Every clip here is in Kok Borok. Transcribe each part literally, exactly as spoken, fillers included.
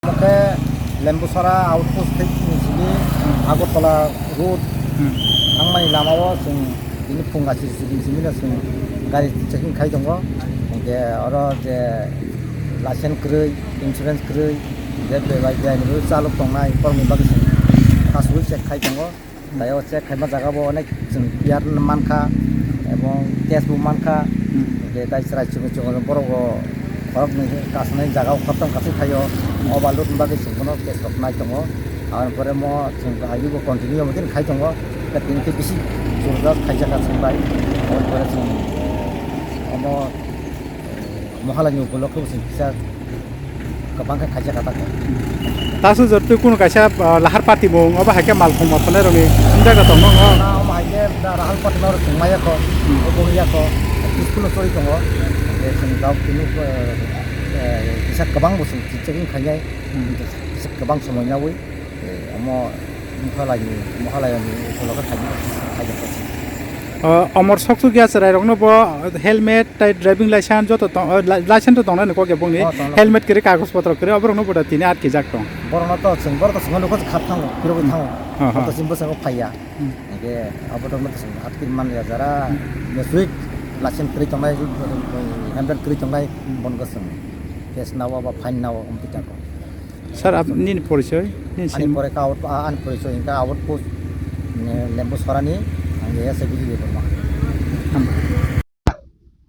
Omo khe Lembusora outpost thai ni simi Agartala road Hmm. thangmani lamao chwng tini phung gasi simi simi no chwng gari checking khai tongo. Hwnkhe oro je license kwrwi, insurance kwrwi, je bebai beaini chalok tongnai borokni bagwi chwng kasugwi check khai tongo. Tei o check khaima jaga bo onek chwng beer mankha, ebong cash bo mankha. Hmm. Hwnkhe tai chwrai chwngwi chwngwi borok bo khoroknwi kasnai jaga o khorokthom kasui phaio. Hmm. Overload ni bagwi chwng bono case rok nai tongo. Aboni pore mo chwng highway bo continue omo khe khai tongo. Tei tini khe bisi jorjak khaijak chwng bai. Aboni pore chwng omo Mohalai ni upolokhe bo chwng kisa kwbang khe khaijak kha ta khe. Tasu jotto kuno kaisa, ah, lahar patimung obo hai khe malkhung ma phunai rokni wngjaga tong nw. Na omo hai khe da rahal patimung rok chwng maya kho, Hmm. obo ya kho, school o chori tongo. Je chwng dao tini, eh, eh, kisa kwbang bo chwng checking khainai, Hmm. kisa kwbang somoi nawi, eh, omo Mohalai ni, Mohalai ni upolokhe khaijak kha. Ah, omor sok suk ya chwrai rokno bo helmet tai driving license joto tong, o, li-, license to tongnai ni kok ya bongni. Oh, tongo. Helmet kwrwi, kagoj potro kwrwi, oborok no boda tini atkijak tong. Borok no to chwng, borok to chwng nukho khap thango, phirogwi Hmm. thango. Ha, ha. Borok to chini bwskango phaiya. Hmm. Hwnkhe oborok no chwng atkir man ya jara, Hmm. meswik license kwrwi tongnai, helmet kwrwi tongnai, Hmm. bon gosong. Case nawa ba fine nawa, um, twi tangkho. Sir, ap-, nini porichoy? Nini Ani sim- pore ka out-, a-, ani porichoy hwnkha outpost, ne, Lembu Sorani, ang S I B D Debbarma. Ham.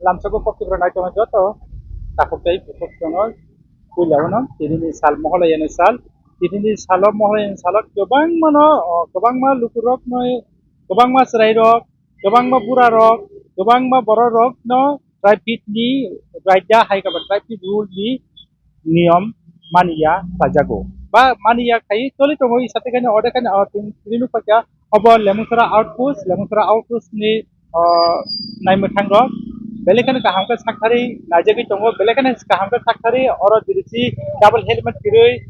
Lamsako kokti bwrwi nai tongo joto, takhuk tei bukhuk tongo, puila uno, tinini sal, Moholai yani sal, tinini salo, Moholai yani salo, kwbangma no, o, kwbangma lukurok noi, kwbangma chwrairok, kwbangma burarok, kwbangma bororok no, traffic ni raida hai khe ba traffic rule ni niyom maniya khlaijago. Ba maniya khai toli tongo, isa te khaino ode khaino, o, tin, tini nukha kha obo Lemungsora outpost, Lemungsora outpost ni, o, naimwthang rok belai kheno kaham khe sakthari naijagwi tongo, belai kheno kaham khe sakthari oro dirisi double helmet kwrwi,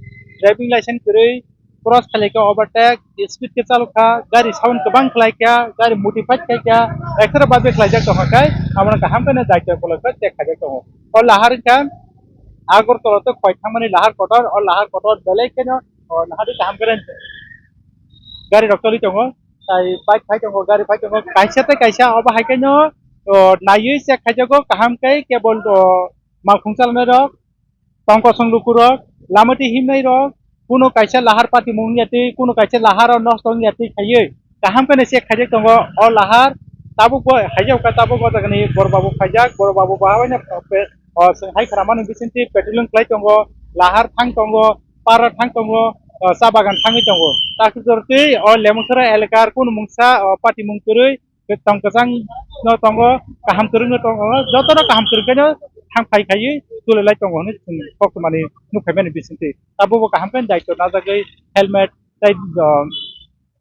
driving license kwrwi, cross khlai khe overtake, speed khe chalok kha, gari sound kwbang khlai kha, gari modified khai kha, ekharoba bebak khlaijak tongkha khe, abono kaham khe no daityo kolok khe check khaijak tongo. O lahar wngkha Agartala to khoi thangmani lahar kotor, o lahar kotor belai kheno, o, nahadi kaham khe gari rok choli tongo, tai bike phai tongo, gari phai tongo, kaisa tei kaisa obo hai kheno, o, naiwi check khaijago kaham khe kebol, o, malkhung chalnai rok, tong kosong lukurok, lama twi himnairok, kuno kaisa lahar patimung wngya twi, kuno kaisa lahar o nosto wngya twi khaiwi, kaham khe no check khaijak tongo o lahar, tabuk bo haijak kha, tabuk o jaga ni bor babu khaijak, bor babu bo haino, o, chwng hai khramani bisingtwi patrolling khlai tongo, lahar thang tongo, parra thang tongo, o, cha bagan thangwi tongo, takhukur twi o Lemungsora elakar kuno mungsa, o, patimung kwrwi, tong kwchang no tongo, kaham kwrwng no tongo, joto no kaham kwrwng khe no thang phai khaiwi tuli lai tongo hinwi chwng koktwmani nukphaimani bisingtwi. Tabuk bo kaham khe daityo najagwi helmet tei, o,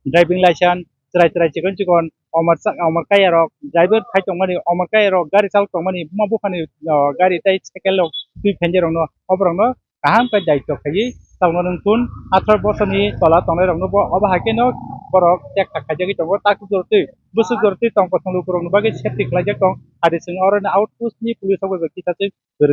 driving license chwrai chwrai chikon chikon omor cha-, omor kaya rok driver phai tongmani, omor kaya rok gari chalok tongmani, buma buphani, o, gari tei cycle rok twi phenjak rok no oborok no kaham khe daityo khaiwi tongna nung thun, atharo bosorni tola tongnai rokno bo obo hai kheno borok check kha khaijagwi tongo, takhuk jorotwi bwswk jorotwi tong kosong lukurokni bagwi safety khlaijak tong, adi chwng oroni outpost ni police rok bai kisa twi.